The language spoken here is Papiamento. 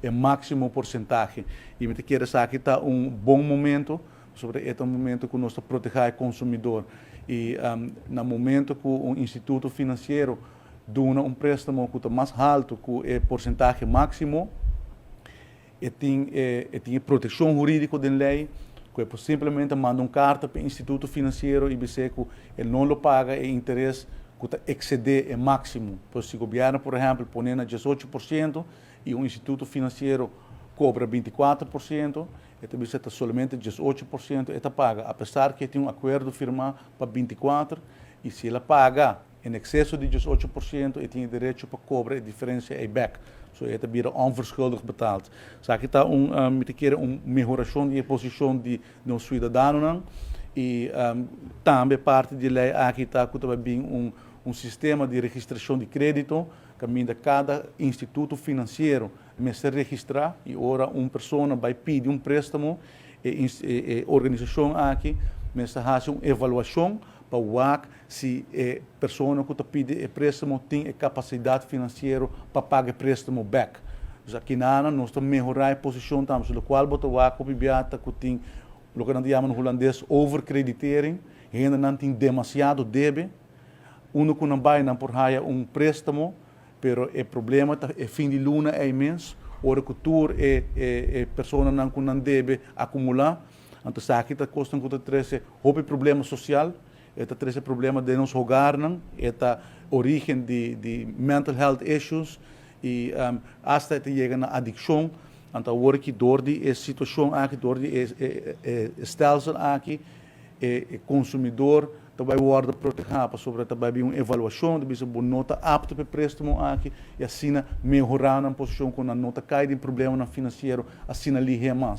e máksimo porsentahe. I mi ta kere esaki ta un bon momento, pasobra e ta un momento ku nos ta protehá e konsumidor. I na momento ku un instituto finansiero duna un préstamo ku ta mas haltu ku e porsentahe máksimo, e tin e protekshon hurídiko den lei, ku e por simplemente manda un karta pa e instituto finansiero i bisa ku e no lo paga e interes ku ta eksedé e máksimo. Pues si gobièrnu, por ehèmpel, pone na 18% i un instituto finansiero kobra 24%, e ta bisa ta solamente 18% e ta paga, apesar ku tin un akuerdo firmá pa 24%, i si el paga en ekseso di 18%, e tin derecho pa kobra e diferensia ei bèk. So e ta bira onverschuldigd betaald. So aki ta mi ta kere un mehorashon di posishon di nos siudadanonan i tambe parti di lei aki ta ku ta bin un sistema di registrashon di krédito, kaminda kada instituto finansiero mester registrá i ora un persona bai pidi un préstamo, e organisashon aki mester hasi un evaluashon pa wak si e persona ku ta pidi e préstamo tin e kapasidat finansiero pa paga e préstamo bèk. Dus aki nos ta mehorá e posishon tambe, so lokual bo ta wak ku biata ku tin loke nan ta yama na hulandes overkreditering, hendenan tin demasiado debe, unu ku nan bai nan por haya un préstamo, pero e problema ta e fin di luna ta inmenso, ora ku tur e personanan ku nan debe akumulá. Anto esaki ta kos ku ta trese hopi problema sosial, ta trese problema den nos hogarnan, ta origen di mental health issues i hasta ta yega na adikshon. Anto awor ku dor di e situashon aki, dor di e stelsel aki, e konsumidó tambe wòrdu protehá pasobra tambe un evaluashon di bisa bo no ta apto pa préstamo aki i asina mehorá nan posishon ku nan no ta kai den problema finansiero asina lihé mas.